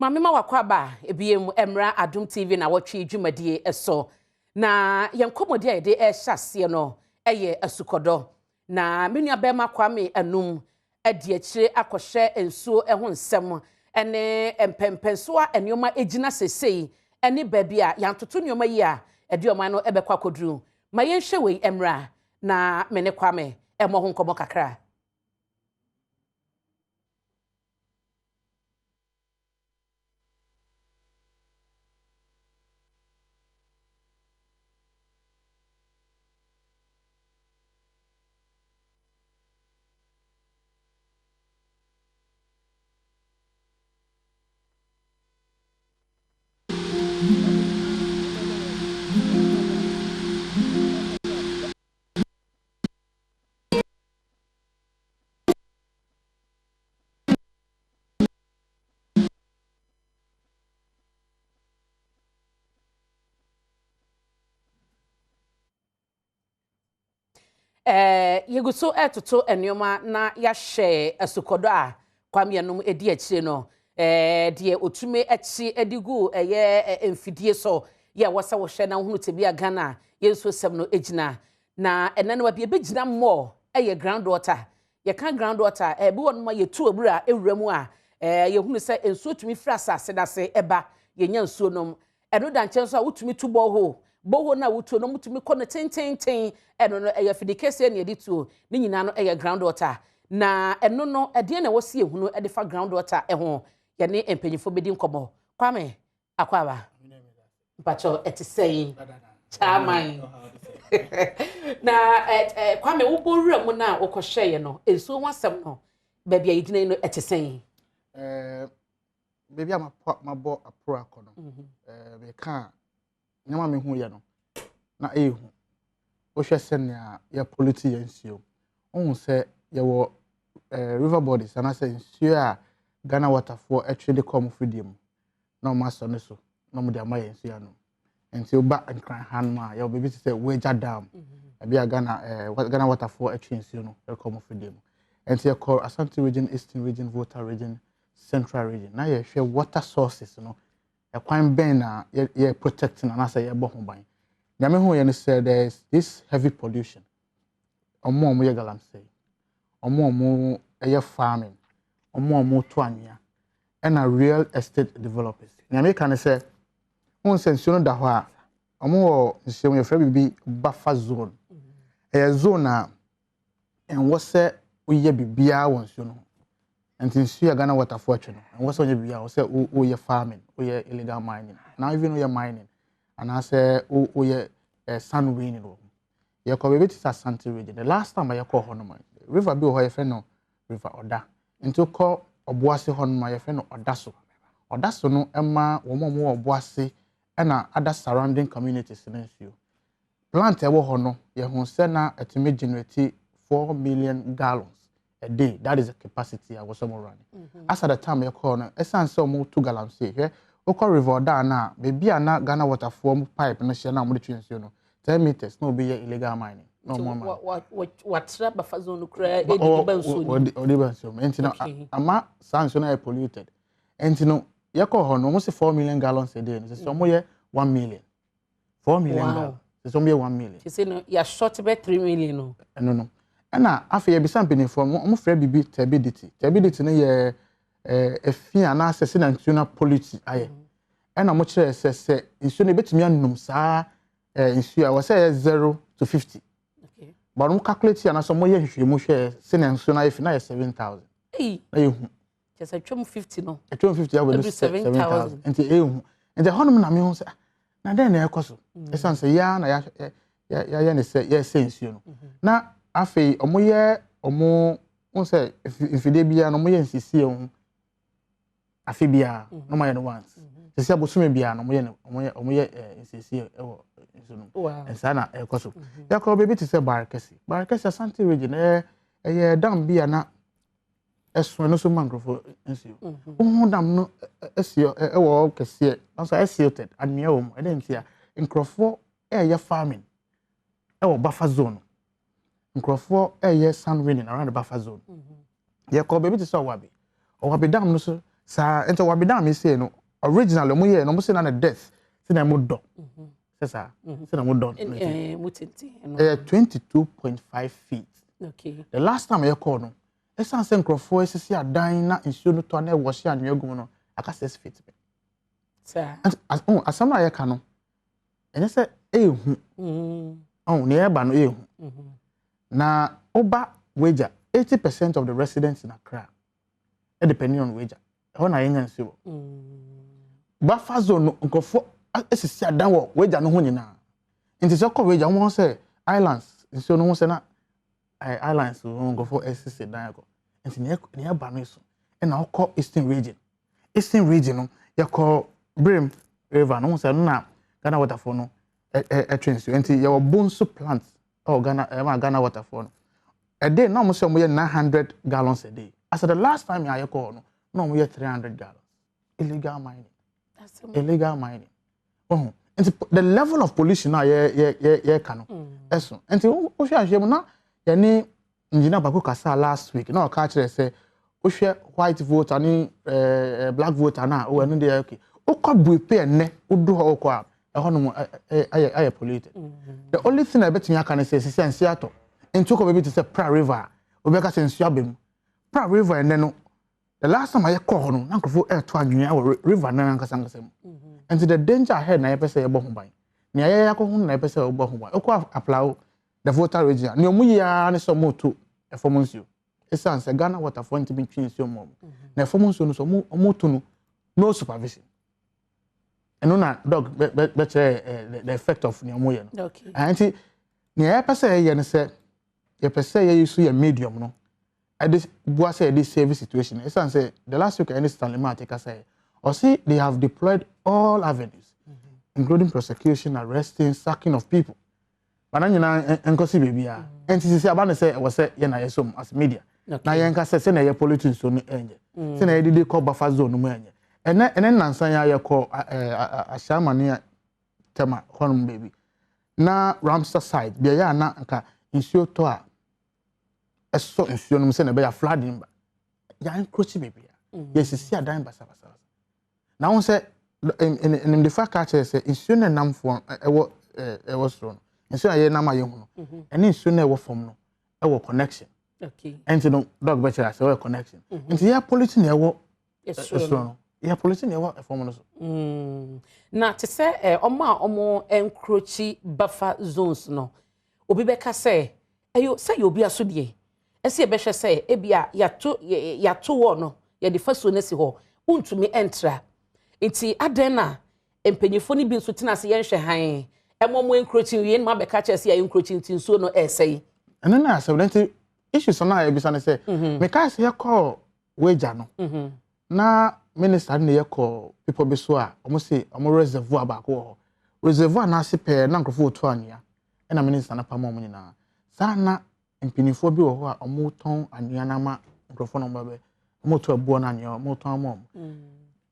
Maame ma wakɔ aba ebiem mmra Adom TV na wɔtwe dwumadie so. Na yɛn nkɔmmɔdi a yɛde ɛrehyɛ aseɛ no ɛyɛ asukɔdɔ. Na me nua bɛrima Kwame Anum adi akyire akɔhyɛ nsuo ho nsɛm ne mpɛmpɛnso a nneɛma gyina sesei ne baabi a yɛantoto nneɛma yi a ɛde ɔman no bɛkɔ akɔduru. Ma yɛnhwɛ wei mmra na me ne Kwame ɛmmɔ ho nkɔmmɔ kakra. Yɛgu so ɛtoto nneɛma na yɛahyɛ asukɔdɔ a Kwame Anum edi akyire no, deɛ otumi akyi de gu ɛyɛ mfidie so yɛ wɔ sɛ wɔhwɛ na wohunu tebea Ghana yɛn nsuo sɛm no gyina. Na ɛnɛ no baabi ebɛgyina mmɔ ɛyɛ ground water. Yɛka ground water, ɛbi wɔ nom a yɛtu abura ewura mu a yɛhunu sɛ nsuo tumi firi asase n'ase ɛba, yɛnya nsuo nom. Ɛno da nkyɛn nso a wotumi tu borehole. Borehole no a wotuo no, wotumi kɔ no tententen. Ɛno no ɛyɛ afidie kɛseɛ na yɛde tuo. Ne nyinaa no ɛyɛ ground water. Na ɛno no, ɛdeɛn na ɛwɔ sɛ yɛhunu de fa ground water ho? Yɛne mpanyinfoɔ bɛdi nkɔmmɔ. Kwame Akwaaba, mpakyɛw ɛte sɛn? Kyaman. Na Kwame, wobɔ wura mu no a wokɔhwɛeɛ no, nsuo ho asɛm no, baabi a yɛgyina yi no ɛte sɛn? Baabi a mabɔ aporo akɔ no, meka a nneɛma mehu yɛ no na ɛyɛ hu. Wohwɛ sɛnea yɛpollute yɛn nsuo, wohu sɛ yɛwɔ river bodies anaasɛ nsuo a Ghana waterfoɔ ɛtwe de kɔ ɔmo fidie mu na ɔmo asɔ ne so na ɔmo de ama yɛn nsuo anom. Nti woba Nkran ha nom a, yɛwɔ baabi te sɛ Weija Dam, ebi a Ghana waterfoɔ ɛtwe nsuo no ɛkɔ ɔmo fidie mu. Nti yɛkɔ Ashanti Region, Eastern Region, Volta Region, Central Region na yɛhwɛ water sources no, ɛkwan bɛn na yɛ protect no anaasɛ yɛbɔ ho ban. Nea mehu yɛ no sɛ there is this heavy pollution. Ɔmo a ɔmo yɛ galamsey, ɔmo a ɔmo yɛ farming, ɔmo a ɔmo to anwea, ɛna real estate developers. Nea meka ne sɛ, wohu sɛ nsuo no da hɔ a, ɔmo wɔ nsuo mu yɛfrɛ biribi buffer zone. Ɛyɛ zone a ɛnwɔ sɛ woyɛ biribiara wɔ nsuo no ho. Nti nsuo a Ghana waterfoɔ atwe no, ɛnwɔ sɛ woyɛ biribiara, wɔ sɛ woyɛ farming, woyɛ illegal mining, na even woyɛ mining anaasɛ woyɛ sand winning wɔ ho. Yɛkɔ baabi te sɛ Asante Region. The last time a yɛkɔɔ hɔ nom, river bi wɔ hɔ yɛfrɛ no River Ɔda. Nti wokɔ Ɔboase hɔ nom a, yɛfrɛ no Ɔda so. Ɔda so no ma wɔn a wɔwɔ Ɔboase ɛna other surrounding communities no nsuo. Plant a ɛwɔ hɔ no, yɛhu sɛ na ɛtumi generate 4 million gallons a day. That is the capacity a wɔsɛ wɔn run. As at the time yɛkɔɔ no, ɛsiane sɛ wɔn tu galamsey, hwɛ, wokɔ River Ɔda no a, baabi a na Ghana waterfoɔ mo pipe no hyɛ na wɔde twe nsuo no, 10 meters na obi yɛ illegal mining na wɔn ama. Watra buffer zone no koraa ɛde ba nsuo no. Ɔde ba nsuo mu. Nti no ama saa nsuo no ayɛ polluted. Nti no yɛkɔɔ hɔ no, wɔn sɛ 4 million gallons a day no, sɛ wɔn yɛ 1 million. 4 million gallons. Sɛ wɔn yɛ 1 million. Sɛ no yɛashort bɛ 3 million no. Ɛno no. Ɛna afei yɛbisa mpanimfoɔ no, wɔn frɛ biribi turbidity. Turbidity no yɛ efi anaasɛ sɛ na nsuo no pollute ayɛ. Ɛna wɔn kyerɛ sɛ nsuo no ebetumi anum saa nsuo a wɔ sɛ ɛyɛ 0 to 50. But wɔn calculate anaasɛ wɔn yɛ nhwehwɛmu hwɛ sɛ nsuo no ayɛ fi na yɛ 7,000. Na yɛ hu. Kyerɛ sɛ twam 50 no. Ɛtwam 50 abɛdu 7,000. Nti ɛyɛ hu. Nti ɛhɔnom na mehu sɛ, ah, na dɛn na ɛkɔ so? Ɛsiane sɛ yɛa na yɛayɛ ne sɛ yɛsɛ nsuo no. Na afei ɔmo yɛ ɔmo hu sɛ mfidie biara no ɔmo yɛ nsiesie ho afe biara na ɔmo ayɛ no once. Sisi abosome biara no ɔmo yɛ no ɔmo yɛ nsiesie ɛwɔ nsuo no mu. Nsaa na ɛkɔ so. Yɛkɔ baabi te sɛ Barekɛse. Barekɛse, Asante Region, ɛyɛ dam bi a na ɛso, ɛno nso ma nkurɔfoɔ nsuo. Wohu dam no ɛsi ɛwɔ hɔ kɛseɛ nanso ayɛ silted, anwea wɔ mu. Ɛdɛ nti a nkurɔfoɔ ɛyɛ farming ɛwɔ buffer zone, nkurɔfoɔ ɛyɛ sand winning around the buffer zone. Yɛkɔ baabi te sɛ Ɔwabe. Ɔwabe dam no so Saa nti Owabi Dam yi sei no, originally ɔmo yɛɛ no, ɔmo se na ne depth sɛ na ɛmo dɔ sɛ saa sɛ na ɛmo dɔ no ti. Mu tenten no. Ɛyɛ 22.5 feet. The last time yɛkɔɔ no, ɛsiane sɛ nkurɔfoɔ asisi adan na nsuo no tɔ na ɛwɔ hyɛ anwea gu mu no, aka 6 feet pɛ. Saa. Nti, oh, asɛm a yɛka no, ɛnyɛ sɛ ɛyɛ hu. Oh, nea ɛba no ɛyɛ hu. Na woba Weija, 80% of the residents in Accra depending on Weija. Ɛhɔ na yɛnya nsuo wɔ. Buffer zone no, nkurɔfoɔ asisi adan wɔ Weija no ho nyinaa. Nti sɛ ɔkɔ Weija, wɔn sɛ islands nsuo no ho sɛ na islands wɔ nkurɔfoɔ asisi dan akɔ. Nti nea ɛba no so ɛna ɔkɔ Eastern Region. Eastern Region no, yɛkɔ Birim River no ho sɛ no na Ghana Waterfoɔ no ɛtwe nsuo. Nti yɛwɔ Bonsu plant ɛwɔ Ghana ɛma Ghana Waterfoɔ no. A day na wɔn sɛ wɔn yɛ 900 gallons a day. As at the last time yɛ kɔ hɔ no, na wɔn yɛ 300 gallons. Illegal mining. Asɛm. Illegal mining. Oh, nti the level of pollution a yɛ yɛ yɛ yɛka no ɛso. Nti wohwɛ ahwɛ mu na yɛne engineer baako kasa last week na ɔka kyerɛ sɛ wohwɛ White Volta ne Black Volta na ɔwɔ ɛno deɛ, okay, wokɔ Buipe ɛnɛ wodu hɔ wokɔ a, ɛhɔ nom ayɛ polluted. The only thing a ɛbɛtumi aka ne sɛ sisi a nsuo atɔ, nti wokɔ baabi te sɛ Pra River a, obi aka sɛ nsuo aba mu. Pra River ɛnɛ no, the last time a yɛkɔɔ hɔ no, na nkurɔfoɔ ɛreto anwea wɔ river no ankasa ankasa mu. Nti the danger ahead na yɛpɛ sɛ yɛbɔ ho ban, nea yɛyɛ akɔ ho na yɛpɛ sɛ yɛbɔ ho ban. Wokɔ Aflao, the Volta Region a, nea ɔmo yɛ ara ne sɛ ɔmo to ɛfam nsuo, ɛsiane sɛ Ghana Waterfoɔ ntumi ntwe nsuo mma ɔmo na ɛfam nsuo no so ɔmo to no, no supervision. Ɛno na doc bɛkyerɛ the effect of nea ɔmo yɛ no. Nti nea yɛpɛ sɛ yɛyɛ no sɛ yɛpɛ sɛ yɛyi so yɛ medium no ɛde boa sɛ yɛde save situation, ɛsiane sɛ the last week ɛne Stanley Martey kasa yɛ, ɔsi they have deployed all avenues, including prosecution, arresting, sacking of people, bana nyinaa nkɔsi beebi a. Nti sisi aba ne sɛ ɛwɔ sɛ yɛn na yɛsom as media na yɛn ka sɛ sɛnea yɛ pollute nsuo no ɛnyɛ, sɛnea yɛdidi kɔ buffer zone no mu ɛnyɛ. Ɛnɛ nansan yɛ ayɛkɔ ɛɛ Ahyɛnma Tema hɔnom baabi na Ramsar site beaeɛ a na nka nsuo tɔ a ɛsɔ nsuo no mu sɛnea ɛbɛyɛ flooding ba, yɛn encroach beebi a yɛsisi adan basabasa. Na wɔn sɛ nimdefa ka kyerɛ sɛ nsuo no ɛnam fam ɛwɔ soro no, nsuo a yɛnam a yɛhu no, ɛne nsuo no ɛwɔ fam no ɛwɔ connection. Ɛnti no doc bɛkyerɛ ase ɛwɔ connection. Nti yɛ pollute na ɛwɔ ɛsoro ɛsoro no, yɛ pollute na ɛwɔ ɛfam no so. Na te sɛ ɔmo a ɔmo encroach buffer zones no, obi bɛka sɛ ɛyɛ sɛ yɛ obi aso deɛ ɛsɛ yɛbɛhwɛ sɛ ebi a yɛato wɔ no, yɛde fasuo no asi hɔ, wontumi ɛntra. Nti adan na mpanyinfoɔ no bi nso tena ase yɛnhwɛ han ɛmo ɔmo encroach wie no ma bɛka kyerɛ sɛ yɛ encroach nti nsuo no ɛɛsɛe? Ɛno na asɛm no. Nti issues no a yɛbisa no sɛ mekae sɛ yɛkɔɔ Weija no na minister no ne yɛkɔ bepɔ bi so a ɔmo se ɔmo reservoir baako wɔ hɔ, reservoir n'ase pɛɛ na nkurɔfoɔ retu anwea, ɛna minister no pam ɔmo nyinaa. Saa na mpanimfoɔ bi wɔ hɔ a ɔmo tɔn anwea no ama nkurɔfoɔ no, ɔmo bɛbɛ ɔmo to ɛboɔ no anwea ɔmo tɔn ama ɔmo.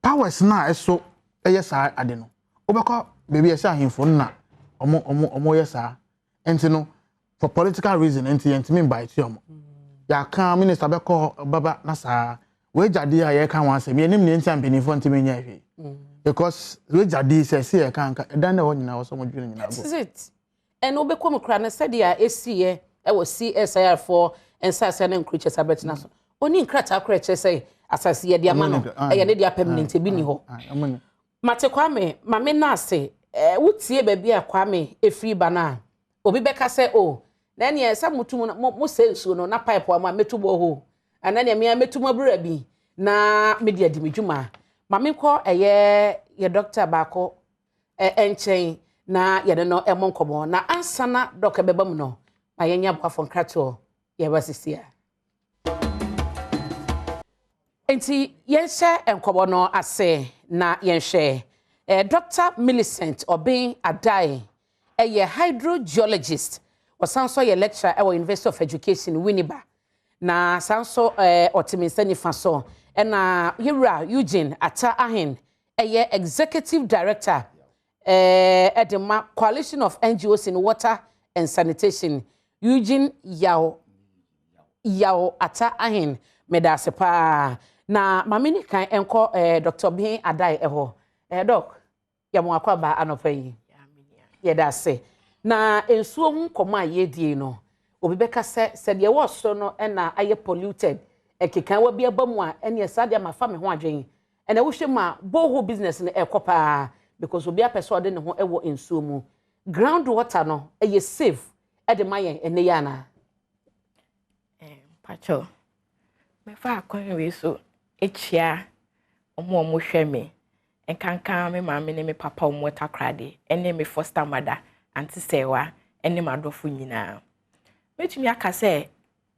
Powers na ɛso ɛyɛ saa ade no, wobɛkɔ baabi a ɛsɛ ahemfo no na ɔmo yɛ saa. Nti no for political reason nti yɛntumi invite ɔmo. Yɛaka minister bɛkɔ baba na saa wagyadeɛ a yɛka ho asɛm, yɛnim ne nti a mpanimfoɔ ntumi nyɛ hwee, because wagyadeɛ sɛ ɛsɛ yɛka nka ɛdan na ɛhɔ nyinaa wɔ sɛ ɔmo dwene nyinaa That go. is it. Ɛna wobɛkɔ mu kora no, sɛdeɛ ɛsiiɛ ɛwɔ CSIR foɔ nsase ne nkurokyɛ sɛ abɛtena so, ɔni nkrataa kora kyerɛ sɛ asase yɛde ama no, ɛyɛ ne deɛ permanent bi ni hɔ. Ɔmo ni. Mate Kwame, mame no ase wotie baabi a Kwame ɛfiri ba no a, obi bɛka sɛ o na ɛneɛ sɛ motum no mo sɛ nsuo no na pipe a mo a mɛtu bɔ hɔ ana neɛ mea mɛtu mu abura bi na mede adi me dwuma. Ma menkɔ ɛyɛ yɛ doctor baako nkyɛn na yɛne no ɛmmɔ nkɔmmɔ. Na ansa na doc bɛba mu no, ma yɛnyɛ aboafo nkratoɔ yɛba sisi a. Nti yɛnhyɛ nkɔmmɔ no ase na yɛnhwɛ Dr Millicent Obeng Addae, ɛyɛ hydrogeologist, ɔsan so yɛ lecturer ɛwɔ University of Education, Winneba. Na saa nso ɔte me nsa nifa so, ɛna yɛwura Eugene Atta Ahen, ɛyɛ executive director ɛde ma Coalition of NGOs in Water and Sanitation. Eugene Yaw Atta Ahen, meda ase paa. Na maame ni kan nkɔ Dr. Bin Adai ɛhɔ. Doc, yɛmo akɔ aba anɔpa yi. Yɛda ase. Na nsuo ho nkɔmɔ a yɛdie no, obi bɛka sɛ sɛdeɛ ɛwɔ soro no ɛna ayɛ polluted. Ɛkekawa bi aba mu a, ɛneɛ saa deɛ mafa me ho adwene. Ɛna wohwɛ mu a, borehole business no ɛkɔ paa because obi apɛ sɛ ɔde ne ho ɛwɔ nsuo mu. Ground water no ɛyɛ safe ɛde ma yɛn ɛnɛ yi anaa? Pacho, mɛfa akwan wei so ekyia ɔmo a ɔmo hwɛ me, nkankan me maame ne me papa a ɔmo wɔ Takoradi, ɛne me foster mother, Auntie Sɛwa, ɛne m'adɔfo nyinaa. Mɛtumi aka sɛ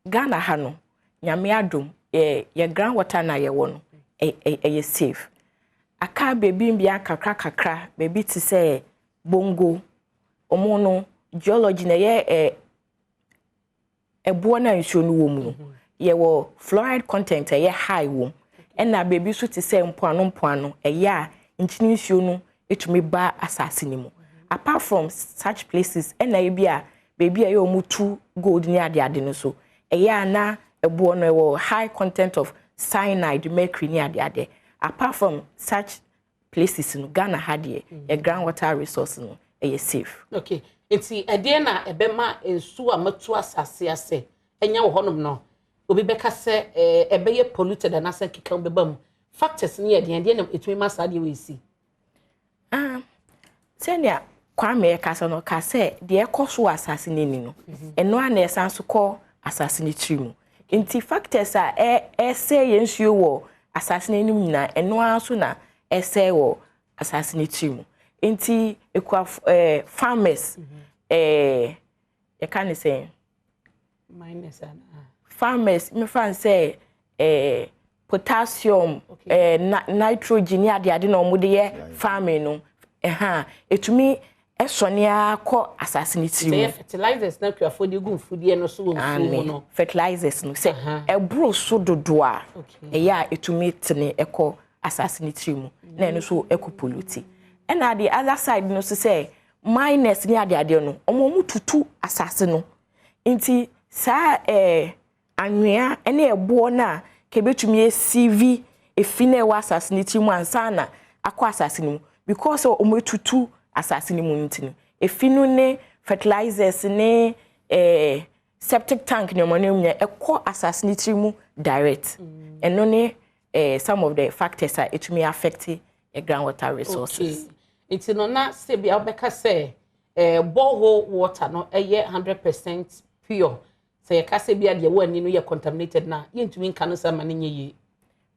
Ghana ha no, Nyame adom, yɛ ground water na yɛwɔ no ɛyɛ safe. Aka beebi mbea kakra kakra, beebi te sɛ Bongo, ɔmo no geology na ɛyɛ ɛboɔ no a nsuo no wɔ mu no, yɛwɔ fluoride content a ɛyɛ high wɔ mu. Ɛna beebi nso te sɛ mpoano mpoano, ɛyɛ a nkyini nsuo no etumi ba asase no mu. Apart from such places, ɛna ebi a beebi a ɛyɛ wɔn tu gold ne adeade no so, ɛyɛ a na ɛboɔ no ɛwɔ high content of cyanide, mercury ne adeade. Apart from such places no, Ghana ha deɛ, yɛ ground water resource no ɛyɛ safe. Okay, nti ɛdeɛ na ɛbɛma nsuo a matu asase ase ɛnya wɔ hɔnom no, obi bɛka sɛ ɛbɛyɛ polluted anaasɛ keka bɛba mu, factors no yɛ deɛ deɛ na ɛtumi ma saa deɛ wɔ esi? Ah, sɛnea Kwame ɛkasa no, ka sɛ deɛ ɛkɔ so wɔ asase no ani no, ɛno a na ɛsan so kɔ asase no tiri mu. Nti factors a ɛsɛ yɛn nsuo wɔ asase no anim nyinaa, ɛno ara nso na ɛsɛ wɔ asase no tiri mu. Nti ekuafo, farmers, yɛka ne sɛ minus anaa? Farmers, mefa n sɛ potassium, nitrogen ne adeade na wɔde yɛ farming no, ɛha etumi ɛsɔne ara kɔ asase no tiri sɛ mu. Yɛ fertilizers na akuafoɔ de gu mfudeɛ no so wɔ nsuo mu no. Fertilizers no, sɛ ɛboro so dodo a, ɛyɛ a etumi tene ɛkɔ asase no tiri mu na ɛno nso ɛkɔ pollute. Ɛna the other side no nso, sɛ miners ne adeadeɛ no, ɔmo tutu asase no, nti saa anwea ne ɛboɔ no a kebetumi esieve efi na ɛwɔ asase no tiri mu ansa na akɔ asase no mu, because ɔmo etutu asase no mu nti no, efi no ne fertilizers ne septic tank nneɛma no nyinaa ɛkɔ asase no tiri mu direct. Ɛno ne some of the factors a etumi affect the groundwater resources. Okay. Nti no, na sɛbi a wobɛka sɛ borehole water no ɛyɛ 100% pure, sɛ yɛka sɛ bi a deɛ wɔ ani no yɛ contaminated na yɛntumi nka no sɛ ma no nyɛ yie?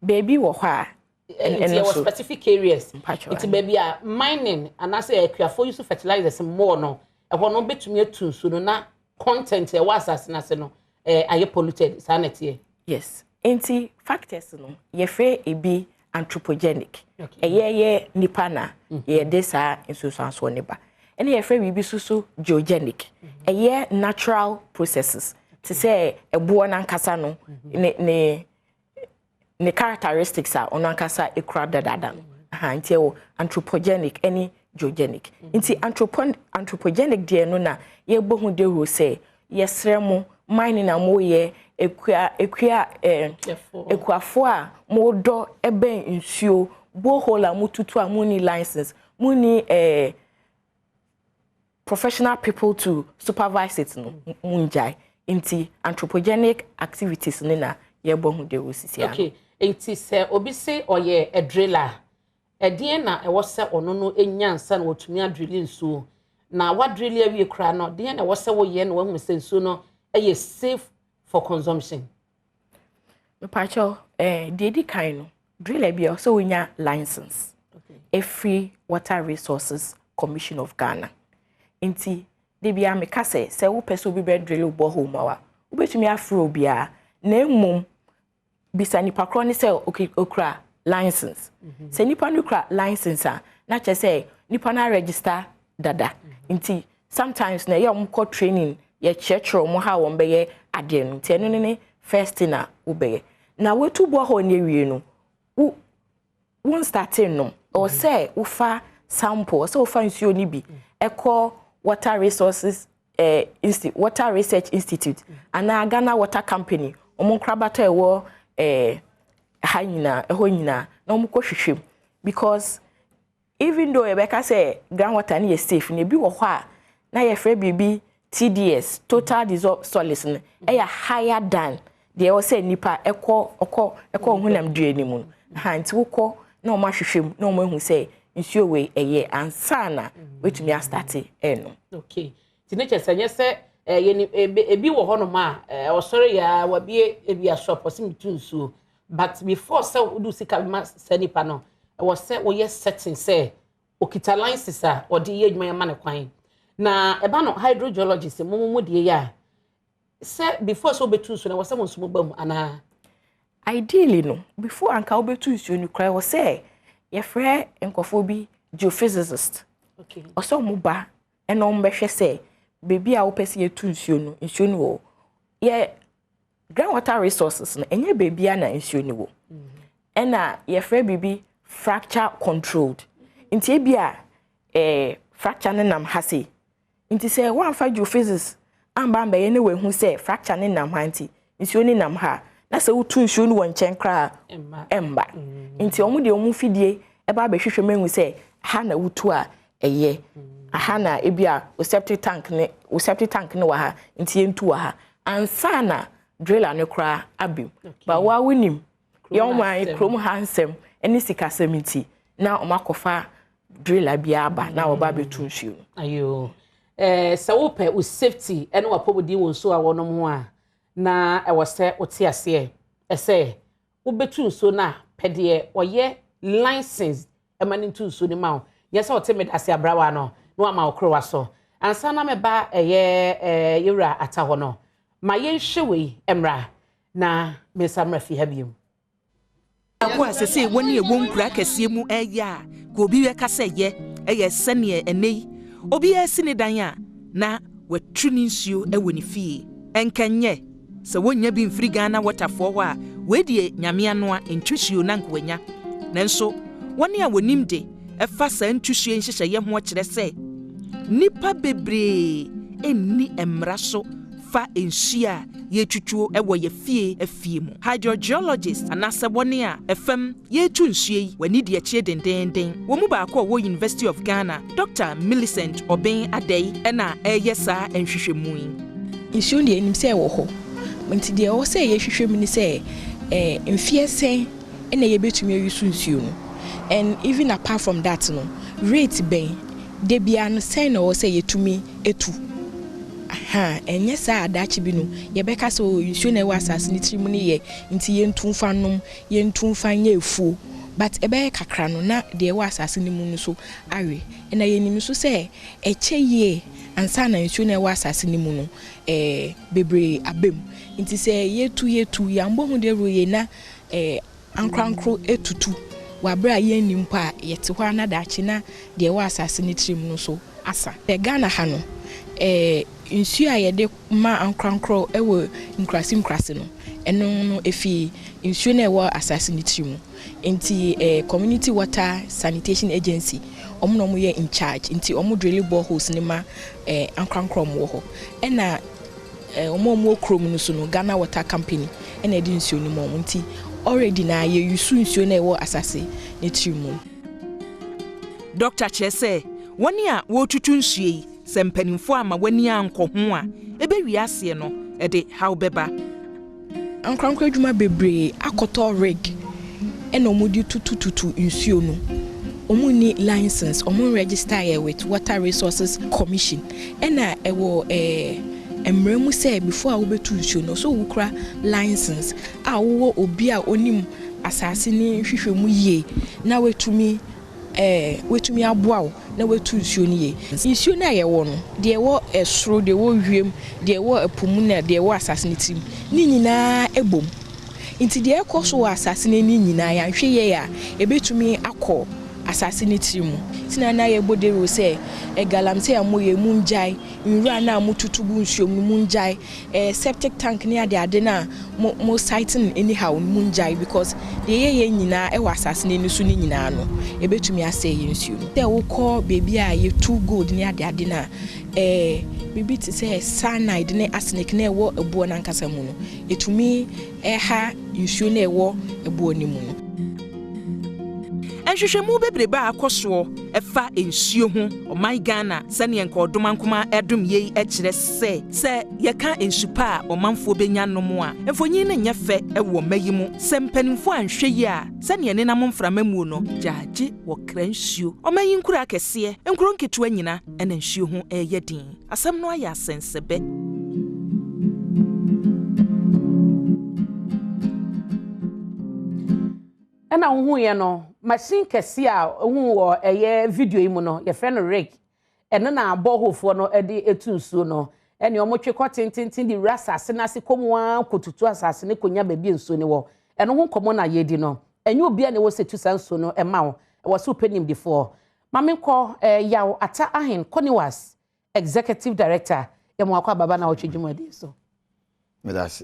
Beebi wɔ hɔ a Nti ɛno yɛwɔ so specific areas. Mpatwɔ, nti baabi a mining anaasɛ akuafoɔ use fertilizers more no, ɛhɔ no bɛtumi atu nsuo no na content a ɛwɔ asase no ase no ayɛ polluted. Saa na ɛteɛ? Yes, nti factors no, yɛfrɛ ebi anthropogenic. Ɛyɛ yɛ nipa na yɛde saa nsunsuansoɔ ne ba. Ɛna yɛfrɛ biribi nso so geogenic, ɛyɛ natural processes te sɛ ɛboɔ n'ankasa no ne characteristics a ɔno ankasa ekura dadaada no. Aha, nti ɛwɔ anthropogenic ɛne geogenic. Nti anthropogenic deɛ no na yɛbɔ ho dawuro sɛ yɛsrɛ mo, mining na moyɛ, ekua Therefore, ekuafoɔ a modɔ ɛbɛn nsuo, borehole a motutu a monni license, monni professional people to supervise it no, mungyae. Nti anthropogenic activities ne na yɛbɔ ho dawuro sisi ano. Okay, nti sɛ obi se ɔyɛ a driller, ɛdeɛn na ɛwɔ sɛ ɔno no nya nsa na wɔtumi adrill nsuo? Na wadrill awie koraa no, deɛn na ɛwɔ sɛ woyɛ na wahu sɛ nsuo no ɛyɛ safe for consumption? Mepakyɛw, deɛ edi kan no, driller bi a ɔsɛ wonya license efiri Water Resources Commission of Ghana. Nti de bia meka sɛ wopɛ sɛ obi bɛ drill borehole ma wa, wobɛtumi afrɛ obiara, na mmom bisa nipa korɔ ne sɛ okura license. Sɛ nipa no kura license a, na kyerɛ sɛ nipa no aregister dada. Nti sometimes na ɛyɛ ɔmo kɔ training, yɛkyerɛkyerɛ ɔmo ha wɔn bɛyɛ adeɛ no. Nti ɛno ne first thing a wobɛyɛ na wotu borehole no awie no, wo won start nom, ɛwɔ sɛ wofa sample, ɛwɔ sɛ wofa nsuo no bi ɛkɔ Water Resources Water Research Institute anaa Ghana Water Company, ɔmo nkorabata ɛwɔ Ha nyinaa, ɛhɔ nyinaa na wɔn kɔ hwehwɛ mu, because even though yɛbɛka sɛ groundwater no yɛ safe no, ebi wɔ hɔ a na yɛfrɛ biribi TDS, total dissolved solids no, ɛyɛ higher than deɛ ɛwɔ sɛ nipa ɛkɔ honam dua no mu no ha. Nti wokɔ na wɔn ahwehwɛ mu na wɔn ahu sɛ nsuo wei ɛyɛ ansa na wetumi astart ɛnom. Okay, nti ne kyerɛ sɛ nyɛ sɛ ɛyɛ ni ebi wɔ hɔnom a ɔsɔre yɛ a wabie ebi asɔpɔ sɛ mitu nsuo, but before sɛ wode sika ma sɛ nipa no, ɛwɔ sɛ woyɛ certain sɛ okita license a ɔde yɛ adwuma yɛ ma ne kwan. Na ɛba no hydrogeologist mo deɛ yɛ a sɛ before sɛ wobɛtu nsuo no, ɛwɔ sɛ mo nso mo ba mu anaa? Ideally no, before anka wobɛtu nsuo no koraa, ɛwɔ sɛ yɛfrɛ nkɔfoɔ bi geophysicist. Ɔsɛ ɔmo ba ɛna ɔmo bɛhwɛ sɛ beebi a wopɛ sɛ yɛtu nsuo no, nsuo no wɔ. Yɛ groundwater resources no, ɛnyɛ beebi a na nsuo no wɔ. Ɛna yɛfrɛ biribi fracture controlled, nti ebi a fracture no nam ha sei, nti sɛ wɔamfa geophysics amba ambɛyɛ ne wɔahu sɛ fracture no nam ha, nti nsuo no nam ha, na sɛ wotu nsuo no wɔ nkyɛn koraa, ɛmba. Nti wɔn deɛ, wɔn fidie ɛba abɛhwehwɛ mu ehu sɛ ha na wotu a ɛyɛ aha, na ebi a o septic tank ne o septic tank ne wɔ ha, nti yɛntu wɔ ha ansa na driller no koraa abim. Ba wa wonim yɛn wɔn kurom ha nsɛm ɛne sikasɛm, nti na wɔn akɔfa driller bi aba na wɔba abɛtu nsuo no. Ayo, sɛ wopɛ wo safety ɛne wapɔmuden wɔ nsuo a wɔnom ho a, na ɛwɔ sɛ wote aseɛ ɛsɛ wobɛtu nsuo no a, pɛ deɛ ɔyɛ license ɛma no ntu nsuo no ma wo, nyɛ sɛ ɔte medase abrawa no na wama wo korowa so. Ansa na mɛba ɛyɛ yɛwura ata hɔ no, ma yɛnhwɛ wei mmra na mensa mmra fi ha biom. Ako a sɛsɛ wɔne ɛwɔ nkura kɛseɛ mu ɛyɛ a ka obi bɛka sɛ yɛ ɛyɛ sɛneɛ ɛnɛ yi obiara si ne dan a na watu ne nsuo ɛwɔ ne fie. Ɛnkɛnyɛ sɛ wɔnnya bi mfiri Ghana Waterfoɔ hɔ a, wei deɛ Nyame anoa ntusuo na nka wanya. Nanso wɔne a wɔnim de ɛfa saa ntusuo nhyehyɛeɛ ho kyerɛ sɛ nnipa bebree ɛnni mmara so fa nsuo a yɛtwitwo ɛwɔ yɛ fie afie mu. Hydrogeologist anaasɛ wɔne a ɛfam yɛretu nsuo yi w'ani di akyire dendenden, wɔn mu baako a ɔwɔ University of Ghana, Dr Millicent Ɔbɛn Adɛi, ɛna ɛreyɛ saa nhwehwɛmu yi. Nsuo deɛ, anim sɛ ɛwɔ hɔ, nti deɛ ɛwɔ sɛ yɛhwehwɛ mu ni sɛ mfeɛ sɛn ɛna yɛbɛtumi ayi so nsuo no, and even apart from that no, rate bɛn de bia no sɛn na ɛwɔ sɛ yɛtumi etu aha. Ɛnyɛ saa adakye bi no yɛbɛka sɛ o nsuo na ɛwɔ asase ne tirim no yɛ, nti yɛntu mfa nom, yɛntu mfa nyɛ efuo, but ɛbɛyɛ kakra no na deɛ ɛwɔ asase no mu no so awe. Ɛna yɛnim nso sɛ ɛkyɛ yie ansa na nsuo na ɛwɔ asase no mu no bebree aba mu. Nti sɛ yɛtu yɛambɔ ho dawuro yie na ankorankoro etutu wɔ abere a yɛnni mpo a yɛte hɔ ana daakye na deɛ ɛwɔ asase no tirim no so asa. Ghana ha no, nsuo a yɛde ma ankorankoro ɛwɔ nkurase nkurase no, ɛno no efi nsuo no a ɛwɔ asase no tirim. Nti Community Water Sanitation Agency, ɔmo na ɔmo yɛ in charge, nti ɔmo drill boreholes ne ma ankorankoro ɔmo wɔ hɔ. Ɛna ɔmo a ɔmo wɔ kurom no so no, Ghana Water Company ɛna ɛde nsuo no ma ɔmo. Nti already na yɛuse nsuo no a ɛwɔ asase ne tirim mu. Dɔkta kyerɛ sɛ wɔne a wɔretutu nsuo yi, sɛ mpanimfoɔ ama w'ani ankɔ ho a, ɛbɛwie aseɛ no ɛde haw bɛba. Ankorankoro adwuma bebree akɔtɔ rig ɛna wɔn de tutututu nsuo no. Wɔn ni license, wɔn register yɛ with Water Resources Commission. Ɛna ɛwɔ mmerɛ mu sɛ before a wobɛtu nsuo no so, wokura license a wowɔ obi a onim asase ne nhwehwɛ mu yie na watumi aboa wo na watu nsuo no yie. Nsuo no a yɛwɔ no, deɛ ɛwɔ ɛsoro, deɛ ɛwɔ wiem, deɛ ɛwɔ ɛpo mu na deɛ ɛwɔ asase no tirim ne nyinaa ɛbom. Nti deɛ ɛkɔ so wɔ asase no ani nyinaa, yɛanhwɛ yie a, ɛbɛtumi akɔ. asase no tiri mu. Nti na na yɛbɔ dawuro sɛ, galamsey a moyɛ mongyae, nwura no a motutu gu nsuo mu no mongyae, septic tank ne adeade no a mo mo site no anyhow no mongyae because deɛ yɛyɛ nyinaa ɛwɔ asase no ani so no nyinaa no ɛbɛtumi asɛe yɛn nsuo no. Sɛ wokɔ baabi a yɛtu gold ne adeade no a, biribi te sɛ cyanide ne arsenic na ɛwɔ ɛboɔ no ankasa mu no, ɛtumi ɛha nsuo no ɛwɔ ɛboɔ no mu no. Nhwehwɛmu bebrebe a akɔ soɔ ɛfa nsuo ho ɔman Ghana sɛneɛ nka ɔdomankoma ɛdom yei kyerɛ sɛ sɛ yɛka nsu pa a ɔmanfoɔ bɛnya nom a, mfonyin no nyɛ fɛ ɛwɔ mma yi mu. Sɛ mpanimfoɔ anhwɛ yi a, sɛneɛ nenam mframa mu no gyaagye wɔ kra nsuo. Ɔman yi nkuro akɛseɛ, nkuro nketewa nyina ɛna nsuo ho ɛyɛ den. Asɛm no ayɛ asɛnsɛbɛ. Ɛna wohu no machine kɛse a wohu wɔ ɛyɛ video yi mu no, yɛfrɛ no rig. Ɛno na bɔhofoɔ no de etu nsuo no, ɛne wɔn twe kɔ tententen de wura asase n'ase kɔ mu ara kɔtutu asase ne konya baabi nsuo no wɔ. Ɛno ho nkɔmɔ na yɛdi no. Ɛnyɛ obiara na ɛwɔ sɛ tu saa nsuo no ɛma wo, ɛwɔ sɛ wopɛ nimdifoɔ. Maame nkɔ Yaw Ata Ahen, CONIWAS executive director, yɛmo akɔ ababa na wɔtwe dwumadie so. Medase.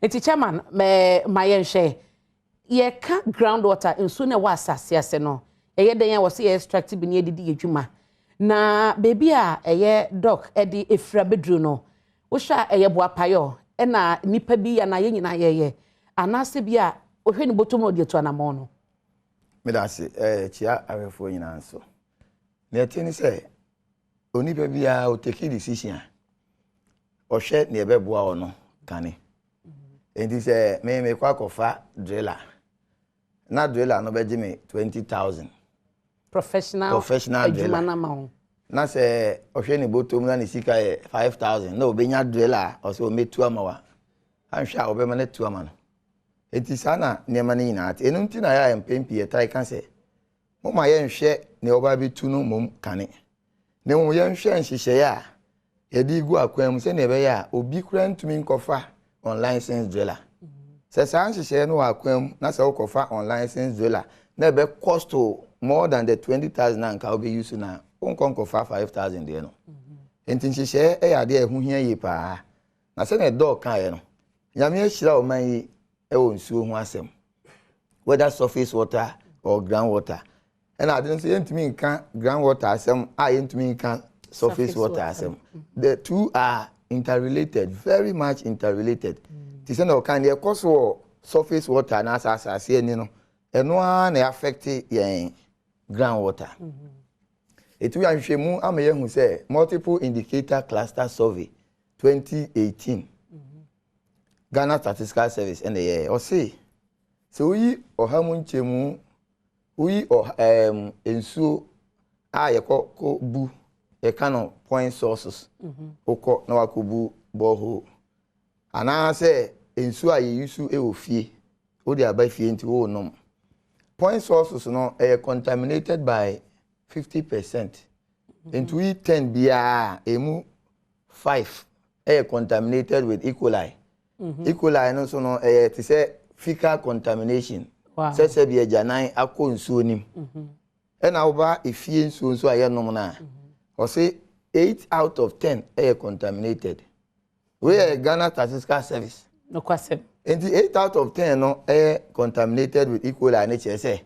Nti chairman, mɛ ma yɛnhwɛ, yɛka ground water, nsuo na ɛwɔ asase ase no, ɛyɛ dɛn a wɔsɛ yɛ extract bi ne yɛdidi yɛ dwuma? Na beebi a ɛyɛ doc ɛde efira beduru no, wohwɛ a ɛyɛ boapayɔ ɛna nipa bi anaa yɛn nyinaa yɛyɛ, anaasɛ bi a wohwɛ ne bɔtɔm na ɔde atu anammɔn no? Medase. Kyia ahwɛfoɔ nyinaa nso. Nea ɛte ne sɛ onipa biara ɔtake decision a, ɔhwɛ nea ɛbɛboa wɔ no kane. Nti sɛ me mekɔ akɔfa driller na driller no bɛgye me 20,000 professional professional driller adwuma no wo, na sɛ ɔhwɛ ne bɔtɔm na ne sika yɛ 5,000 na ɔbɛnya driller a ɔsɛ ɔmɛtu ama wa anhwɛ a, ɔbɛma no atu ama no. Nti saa na nneɛma no nyinaa te. Ɛno nti na yɛ a mpɛn pii yɛtae ka sɛ moma yɛnhwɛ nea ɔba bɛtu no mmom kane, na mmom yɛnhwɛ nhyehyɛeɛ a yɛde gu akwan mu sɛnea ɛbɛyɛ a obi koraa ntumi nkɔfa unlicensed driller. Sɛ saa nhyehyɛeɛ no wɔ akwan mu na sɛ wokɔfa unlicensed driller na ɛbɛ cost more than the 20,000 na nka wobɛyi so na wonkɔ nkɔfa 5,000 deɛ no. Nti nhyehyɛeɛ yɛ adeɛ a ɛho hia yie paa. Na sɛnea dɔɔ kaeɛ no, Nyame ahyira ɔman yi wɔ nsuo ho asɛm, whether surface water or ground water. Ɛna ade no nso, yɛntumi nka ground water asɛm a yɛntumi nka surface water asɛm. The two are interrelated, very much interrelated. Te sɛ na ɔka deɛ ɛkɔ so wɔ surface water anaasɛ asase ani no, ɛno ara na affect yɛn ground water. Etu ahwehwɛmu ama yɛhu sɛ Multiple Indicator Cluster Survey 2018, Ghana Statistical Service ɛna ɛyɛ, ɔse sɛ woyi 100 mu nkyɛmu, woyi ɔha nsuo a yɛkɔ kɔ bu, yɛka no point sources, wokɔ na wakɔ bu borehole, anaasɛ nsuo a yɛyi so wɔ fie, wode aba fie nti wɔrenom, point sources no ɛyɛ contaminated by 50%. Nti woyi 10 biara, emu 5 ɛyɛ contaminated with E. coli. E. coli no nso no ɛyɛ te sɛ fecal contamination, sɛ sɛ bi agyanan akɔ nsuo nim. Ɛna woba efie nsuo nso a yɛnom no a, ɔse 8 out of 10 ɛyɛ contaminated. Wei yɛ Ghana Statistical Service. Nokwasɛm. Nti 8 out of 10 no ɛyɛ contaminated with E. coli ne kyerɛ sɛ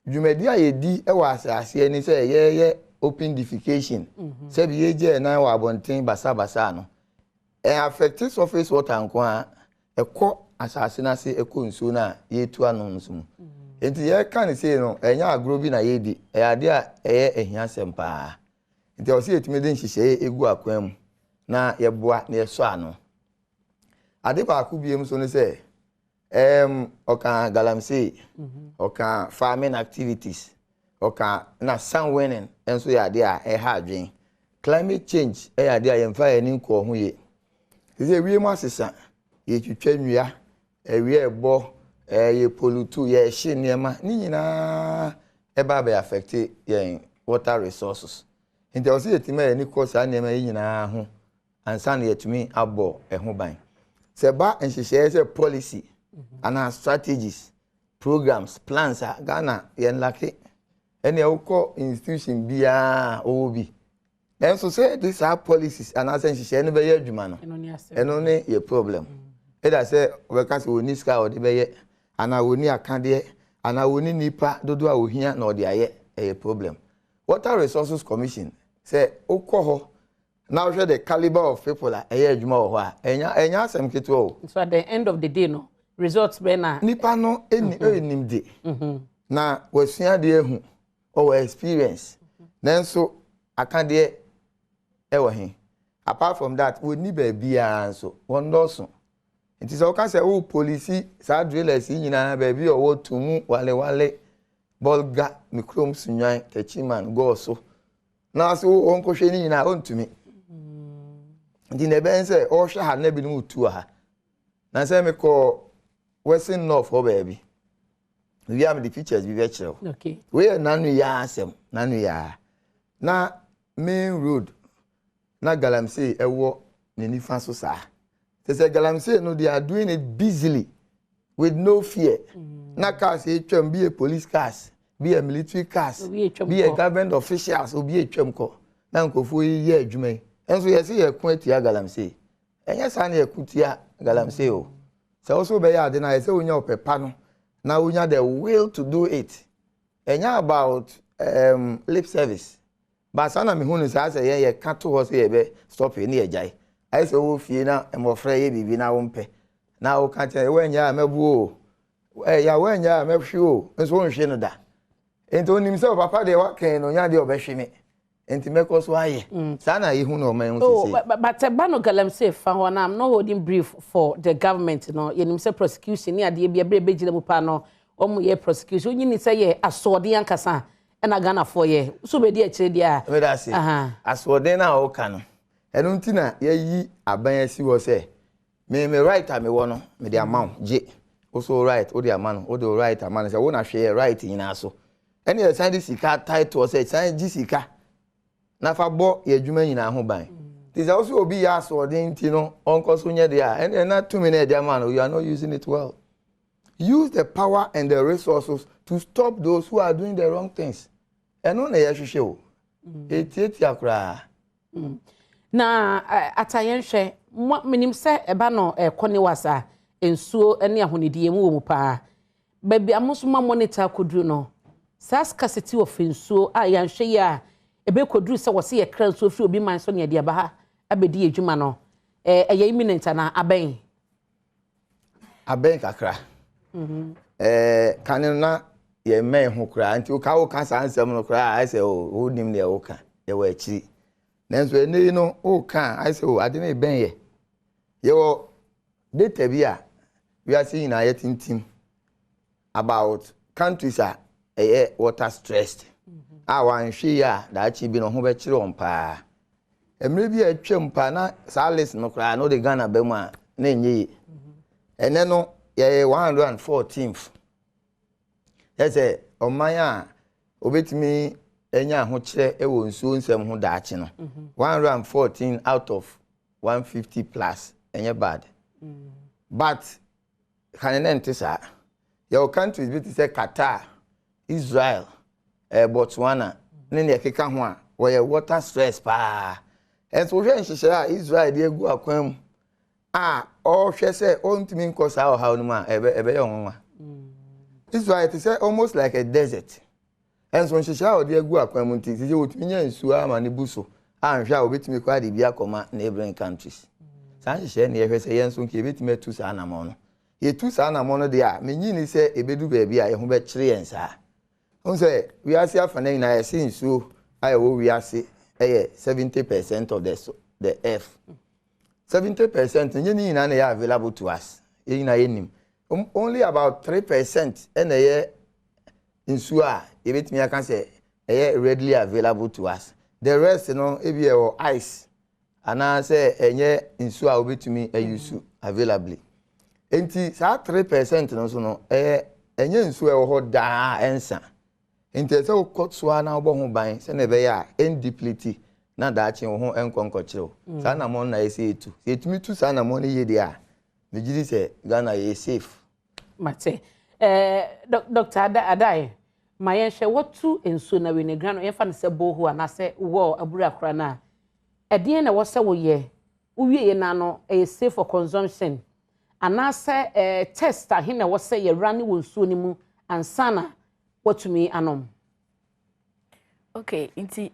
dwumadi a yɛdi wɔ asase ani sɛ yɛyɛ open defecation, sɛbi yɛgye ɛnan wɔ abɔnten basabasa no, ɛ affect surface water nko a, ɛkɔ asase no ase, ɛkɔ nsuo no a yɛtu ano no so mu. Nti yɛka ne sei no, ɛnyɛ agorɔ bi na yɛredi, ɛyɛ adeɛ a ɛyɛ ahiasɛm paa. Nti ɛwɔ sɛ yɛtumi de nhyehyɛeɛ egu akwan mu na yɛboa na yɛsɔ ano. Ade baako biem nso ne sɛ ɔka galamsey, ɔka farming activities, ɔka na sand winning nso yɛ adeɛ a ɛha adwene. Climate change ɛyɛ adeɛ a yɛmfa yɛn ani nkɔɔ ho yie. Sɛ wiem asesa, yɛtwitwa nnua, ɛwia ɛbɔ, yɛ pollute, yɛhye nneɛma ne nyinaa ɛba abɛ affect yɛn water resources. Nti ɛwɔ sɛ yɛtumi a yɛn ani kɔ saa nneɛma yi nyinaa ho ansa na yɛtumi abɔ ɛho ban. Sɛ ba nhyehyɛeɛ sɛ policy anaa strategies, programs, plans a, Ghana yɛn lack. Ɛnneɛ wokɔ institution biara a ɔwɔ bi. Nanso sɛ yɛde saa policies anaasɛ nhyehyɛe no bɛyɛ adwuma no, ɛno ne yɛ problem. Ɛda sɛ wɔbɛka sɛ wɔnni sika a wɔde bɛyɛ anaa wɔnni akadeɛ anaa wɔnni nnipa dodoɔ a wɔhia na wɔde ayɛ, ɛyɛ problem. Water Resources Commission, sɛ wokɔ hɔ na wohwɛ the caliber of people a ɛyɛ adwuma wɔ hɔ a, ɛnyɛ ɛnyɛ asɛm ketewa o. So at the end of the day no, results bɛn na. Nipa no ɛnim de, na wasua adeɛ ahu, ɔwɔ experience, nanso akadeɛ ɛwɔ he? Apart from that, wɔnni baabiara nso, wɔnnɔɔso. Nti sɛ woka sɛ wo police saa drillers yi nyinaa baabi a ɔwɔ Tumu, Walewale, Bolga, me kurom Sunyani, Techiman, Goaso, na so wɔnkɔhwɛ ne nyinaa, ɔntumi. Nti na ɛbɛn sɛ ɔrehwɛ ha na ebinom retu wɔ ha. Na sɛ mekɔ Western North hɔ baabi, wie a mede pictures bi bɛkyerɛ wo. Wei yɛ nanu yaa asɛm, nanu yaa. Na main road na galamsey ɛwɔ ne nifa so saa. Te sɛ galamsey no, they are doing it busily with no fear. Na cars etwam bi yɛ police cars, bi yɛ military cars, bi yɛ government officials, obi etwam kɔ. Na nkurɔfoɔ yi yɛ adwuma yi. Nso yɛsɛ yɛko atia galamsey. Ɛnyɛ saa na yɛko tia galamsey o. Sɛ wo bɛyɛ ade na yɛ sɛ wonya ɔpɛ pa no na wonya the will to do it. Ɛnyɛ about lip service. Baasa na mehu no saa sɛ yɛn yɛka to hɔ sɛ yɛbɛ stop ne yɛgyae. Ayɛ sɛ wowɔ fie na mmɔfra yɛ biribi na wompɛ na woka kyerɛ woanyɛ a mɛbo o, ɛyɛ woanyɛ a mɛhwe o, nso wonhwe no da. Nti onim sɛ papa deɛ wakan no nya deɛ ɔbɛhwe me, nti mɛkɔ so ayɛ saa na yɛhu no ɔman ho sese. But ɛba no galamsey fa hɔ na I'm not holding brief for the government no. Yɛnim sɛ prosecution ne adeɛ bi ɛberɛ bɛgyina mu paa no, wɔn yɛ prosecution wonyini sɛ yɛ asoɔden ankasa ɛna Ghanafoɔ yɛ so bɛdi akyire deɛ a. Meda ase. Asoɔden no a wɔka no, ɛno nti na yɛyi aban asi hɔ sɛ me me right a mewɔ no mede ama wo, gye wo so right wode ama no, wode wo right ama no sɛ wo na hwɛ yɛ right nyinaa so. Ɛne yɛsan de sika taetoɔ sɛ san gye sika na fa bɔ yɛ adwuma nyinaa ho ban. Nti sɛ wo sɛ obi yɛ asoɔden nti no ɔnkɔ so nyɛ deɛ a, ɛne na tumi no ɛde ama no, you are not using it well. Use the power and the resources to stop those who are doing the wrong things. Ɛno na yɛhwehwɛ o, ɛtiatia koraa. Na ata yɛnhwɛ, menim sɛ ɛba no ɛkɔ ne wasa nsuo ne ahonidie mu wɔ mu paa. Baabi a mo nso ma monitor akɔduru no, saa scarcity of nsuo a yɛanhwɛ yi a ɛbɛkɔduru sɛ wɔse yɛkra nsuo firi obi man so ne yɛde aba ha abɛdi adwuma no, ɛyɛ imminent anaa abɛn? Abɛn kakra. Kane no na yɛmmɛn ho koraa, nti woka woka saa nsɛm no koraa ayɛ sɛ wonim deɛ woka, yɛwɔ akyiri. Nanso ɛnɛ yi no woka a ayɛ sɛ o ade no ɛbɛn yɛ. Yɛwɔ data bi a wiase nyinaa yɛtintim about countries a ɛyɛ water stressed a wanhwɛ yi a daakye bi no ho bɛkyerɛ wɔn paa. Mmerɛ bi a atwam paa na saa list no koraa na wode Ghana ba mu a na ɛnyɛ yie. Ɛnɛ no yɛyɛ 114th. Yɛ sɛ ɔman a obetumi anya ahokyerɛ wɔ nsuo nsɛm ho daakye no, 114 out of 150 plus, ɛnyɛ bad. But kane ne nte saa. Yɛwɔ countries bi te sɛ Qatar, Israel, Botswana ne nea ɛkeka ho a wɔyɛ water stress paa. Ɛnso wohwɛ nhyehyɛe a Israel de agu akwan mu a ɔrehwɛ sɛ ɔntumi nkɔ saa ɔhaw no mu a, ɛbɛyɛ ɔnwanwa. Israel te sɛ almost like a desert. Ɛnso nhyehyɛe a ɔde agu akwan mu nti, sɛ wɔtumi nya nsuo ama ne bu so a, nhwɛ a wɔbɛtumi kɔ ade bi akɔma neighboring countries. Saa nhyehyɛe ne yɛhwɛ sɛ yɛn nso nka yɛbɛtumi atu saa anammɔn no. Yɛtu saa anammɔn no deɛ a, menyi ni sɛ ɛbɛdu baabi a yɛn ho bɛkyere yɛn saa. Wohu sɛ wiase afa no nyinaa yɛse nsuo a ɛwɔ wiase ɛyɛ 70% of the earth. 70% nyɛ ne nyinaa na ɛyɛ available to us. Yɛn nyinaa yɛnim. Only about 3% ɛna ɛyɛ nsuo a yɛbɛtumi aka sɛ ɛyɛ readily available to us. The rest no ebi ɛwɔ ice anaasɛ ɛnyɛ nsuo a wobɛtumi ayusu availably. Nti saa 3% no nso no ɛyɛ ɛnyɛ nsuo a ɛwɔ hɔ daa ɛnsa. Nti ɛsɛ wokɔ so ara na wobɔ ho ban sɛnea ɛbɛyɛ a ɛndeplete na daakye wo ho ɛnkɔ nkɔkyerɛw. Saa anammɔn no na ɛsɛ yɛtu. Sɛ yɛtumi tu saa anammɔn no yie deɛ a, megye di sɛ Ghana yɛ safe. Mate. Dr. Adai, Ma yɛnhwɛ, woatu nsuo no awie no, ground, yɛmfa no sɛ borehole anaasɛ well abura koraa no a, ɛdeɛn na ɛwɔ sɛ woyɛ? Wowieɛ no ano, ɛyɛ safe for consumption? Anaasɛ test ahe na ɛwɔ sɛ yɛwura ne wɔ nsuo no mu ansa na woatumi anom? Okay, nti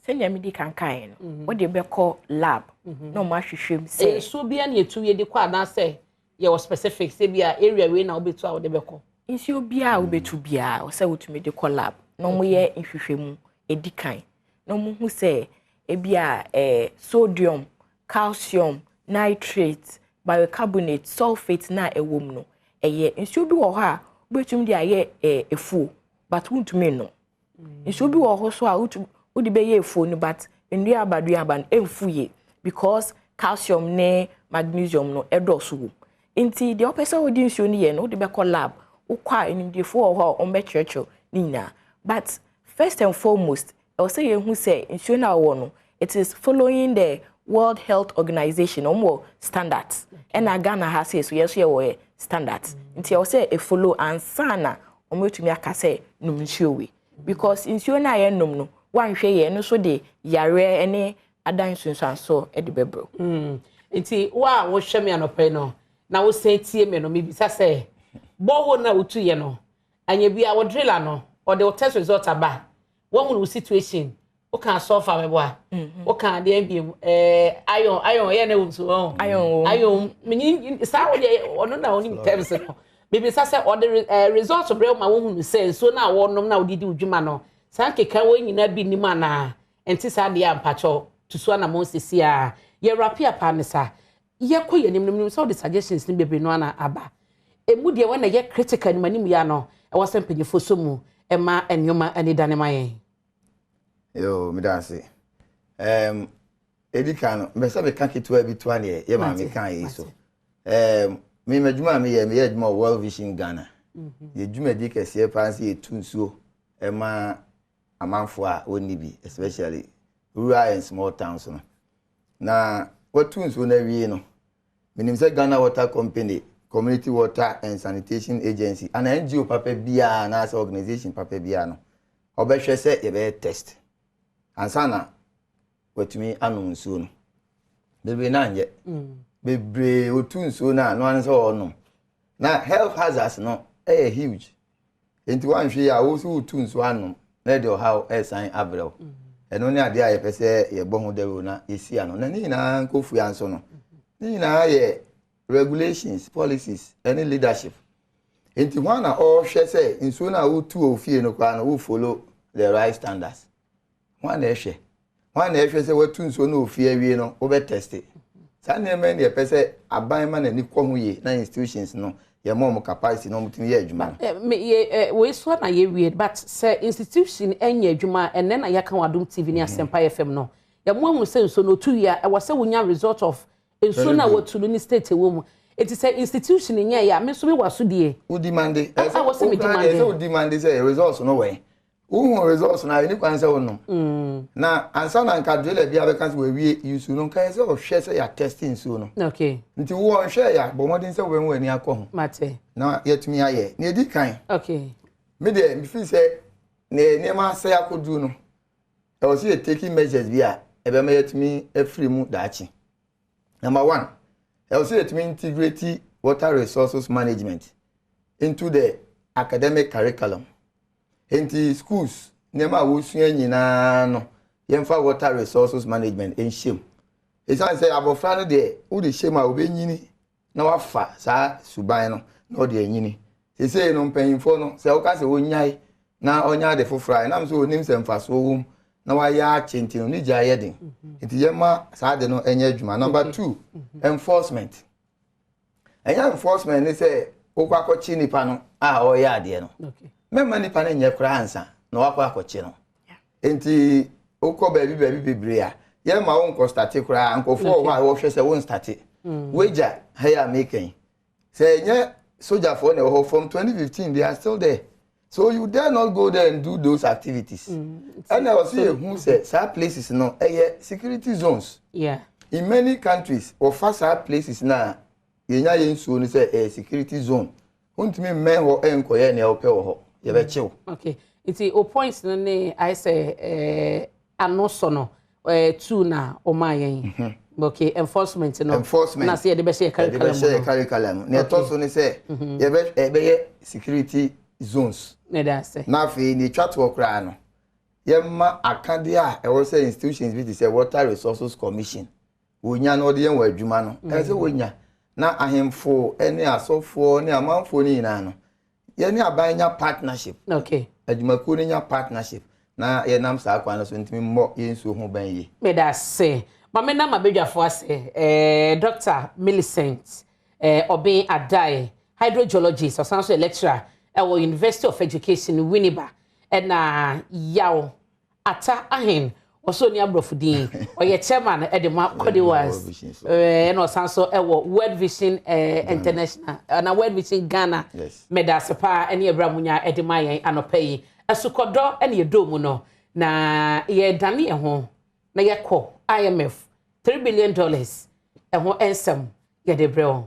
sɛnea medi kan kaeɛ no, wode bɛkɔ lab na ɔmo ahwehwɛ mu sɛ Nsuo biara na yɛtu yɛde kɔ anaasɛ yɛwɔ specific sɛ bi a area wei na wobɛtu a wode bɛkɔ? Nsuo biara a wobɛtu biara, sɛ wotumi de kɔ lab na ɔmo yɛ nhwehwɛmu edi kan na ɔmo hu sɛ ebi a sodium, calcium, nitrate, bicarbonate, sulfate na ɛwɔ mu no. Ɛyɛ nsuo bi wɔ hɔ a wobɛtumi de ayɛ efuo, but wontumi nnom. Nsuo bi wɔ hɔ so a wotumi wode bɛyɛ efuo no, but nnua aba dua aba no ɛmfu yie because calcium ne magnesium no ɛdɔɔso wɔ mu. Nti deɛ ɔpɛ sɛ wode nsuo no yɛ no, wode bɛkɔ lab. Wokɔ a, animdefoɔ wɔ hɔ a wɔmbɛkyerɛkyerɛw ne nyinaa, but first and foremost, ɛwɔ sɛ yɛhu sɛ nsuo no a wɔwɔ no, it is following the World Health Organization, wɔn wɔ standards, ɛna Ghana ha sei so yɛn nso yɛwɔ yɛ standards. Nti ɛwɔ sɛ efollow ansa na wɔn bɛtumi aka sɛ nom nsuo wei, because nsuo no a yɛnom no, wanhwɛ yɛn no so de yareɛ ne adan nsunsuansoɔ de bɛbrɛ. Nti wo a wohwɛ me anɔpɛ yi no na wosan tie me no, mebisa sɛ borehole no a wotuyɛ no, anya bi a wo driller no ɔde wo test result aba, woahunu wo situation, woka sulfur mɛboa, woka adeɛ bi mu iron ɛyɛ ne wo nso ɔn Iron wɔ mu. Iron menyi saa wo deɛ, ɔno na onim terms no. Mebisa sɛ ɔde result brɛ ma wohunu sɛ nsuo no a wɔnom na wode di wo dwuma no, saa nkeka wɔ nyinaa bi nim anaa ɛnte saa deɛ a, mpakyɛw tusu anammɔn sisi a yɛwurape apa ne sa yɛkɔ yɛn anim no nim sɛ wode suggestions no bebree no ana aba emu deɛ wɔn na yɛ critical anim anim yɛ ano ɛwɔ sɛ mpanyinfoɔ so mu ɛma nneɛma ani dane ma yɛn. Yo, meda ase. Edi kan no, mbɛ sɛ meka ketewa bi toa neɛ yɛ maame kan yi so. Me m'adwuma a meyɛ adwuma wɔ World Vision Ghana. Yɛ dwumadi kɛseɛ paa sɛ yɛtu nsuo ɛma amanfoɔ a wɔnni bi, especially rural and small towns no. Na wɔtu nsuo no awie no, menim sɛ Ghana Water Company, Community Water and Sanitation Agency ana NGO papa biara anaasɛ organization papa biara no, ɔbɛhwɛ sɛ yɛbɛyɛ test ansa na watumi anom nsuo no. Bebree na anyɛ bebree otu nsuo no a no ano sɛ ɔnom na health hazards no ɛyɛ huge. Nti wanhwɛ yi a, wo so wotu nsuo anom na ɛde ɔhaw ɛsan abrɛ wo. Ɛno ne adeɛ a yɛpɛ sɛ yɛbɔ ho dawuro na yɛsi ano na ne nyinaa nkɔfua nso no, ne nyinaa yɛ regulations, policies ɛne leadership. Nti hwan na ɔrehwɛ sɛ nsuo no a wotu wɔ fie no koraa no, wo follow the right standards? Hwan na ɛhwɛ? Hwan na ɛhwɛ sɛ watu nsuo no wɔ fie awie no, wobɛ test saa nneɛma yi? Na yɛpɛ sɛ aban ma n'ani kɔ ho yie na institutions no, yɛma wɔn capacity na wɔn tumi yɛ adwuma no. Me yɛ wei so na yɛwie, but sɛ institution nyɛ adwuma a, ɛnɛ na yɛka wɔ Adom TV ne Asɛmpa FM no, yɛmo ahu sɛ nsuo no otu wie a, ɛwɔ sɛ wonya result of nsuo no a Very good. wɔtu no ne state ɛwɔ mu. Eti sɛ institution nyɛ yɛ a, me nso mewɔ asodie. Wo demand. Ah, wɔ sɛ me demand. Ɛsɛ wo demand sɛ results no wɛn. Wohu results no a, ɛni kwan sɛ wonom. Na ansa na nka driller bi abɛka sɛ wawie use no, nka yɛ sɛ ɔhwɛ sɛ yɛ test nsuo no. Nti wo ɔnhwɛ yɛ a, bɔ mmɔden sɛ wobɛhu w'ani akɔ ho Mate. na yɛatumi ayɛ nea ɛdi kan. Me deɛ, mefiri sɛ ne nneɛma asɛe akɔduru no, ɛwɔ sɛ yɛ taking measures bi a ɛbɛma yɛatumi afiri mu daakye. Number one, ɛwɔ sɛ yɛtumi integrate water resources management into the academic curriculum. Nti schools nneɛma a wɔsua nyinaa no, yɛmfa water resources management nhyɛ mu, ɛsiane sɛ abɔfra no deɛ, wode hyɛ mu a, wobɛnyini na wafa saa suban no na ɔde anyini. Seesei no, mpanyinfoɔ no, sɛ woka sɛ wɔnyae na ɔnya ade foforɔ a, ɛnam sɛ onim sɛ mfasoɔ wɔ mu na wayɛ akyɛ nti no, ne gya yɛ den. Nti yɛma saa ade no nyɛ adwuma. Number two, enforcement. Ɛnyɛ enforcement ne sɛ wokɔ akɔkye nipa no a ɔreyɛ adeɛ no. Mɛma nipa no nyɛ koraa ansa na wakɔ akɔkye no. Nti wokɔ baabi bebree a, yɛma wo nkɔ start koraa, nkɔfoɔ wɔ hɔ a wɔhwɛ sɛ wo nstart. Wagya ha yi a meka yi, sɛ ɛnyɛ sogyafoɔ na ɛwɔ hɔ from 2015, they are still there, so you dare not go there and do those activities. Ɛna ɔsi ehu sɛ saa places no ɛyɛ security zones. In many countries, wɔfa saa places na yɛnya yɛn nsuo no sɛ ɛyɛ security zone. Wontumi mmɛn hɔ, ɛnkɔyɛ nea wɔpɛ wɔ hɔ. Yɛbɛkye wo. Okay, nti o point no ne ayɛ sɛ ano sɔ no two na ɔmaa yɛn. Okay, enforcement no. Enforcement. Na sɛ yɛde bɛhyɛ yɛ yɛde curriculum bɛhyɛ yɛ no. Curriculum mu. Nea ɛtɔ so ne sɛ yɛbɛ ɛbɛyɛ security zones. Ne da ase. Na afei nea etwa toɔ koraa no, yɛma akadeɛ a ɛwɔ sɛ institutions bi te sɛ Water Resources Commission wonya na ɔde yɛn wɔ adwuma no, ɛsɛ sɛ wonya na ahemfo ne asɔfoɔ ne amanfoɔ no nyinaa no, yɛne aban nya partnership, adwumakuo no nya partnership, na yɛnam saa kwan no so ntumi mmɔ yɛn nsuo ho ban yie. Meda ase. Maame nam abadwafoɔ ase. Dr. Millicent Obin Adai, hydrogeologist, ɔsan so yɛ lecturer ɛwɔ University of Education Winneba, ɛna Yaw Ata Ahen, ɔsɔ ni aborɔfo din, ɔyɛ chairman ɛde ma Codewas, ɛna ɔsan so ɛwɔ World Vision International ɛna World Vision Ghana. Meda ase paa ɛne ɛbrɛ mu nya ɛde ma yɛn anɔpɛ yi. Ɛsokɔdɔ ɛne yɛdɔ mu no na yɛdane yɛn ho na yɛkɔ IMF $3 billion ɛho nsɛm yɛde brɛ wɔn.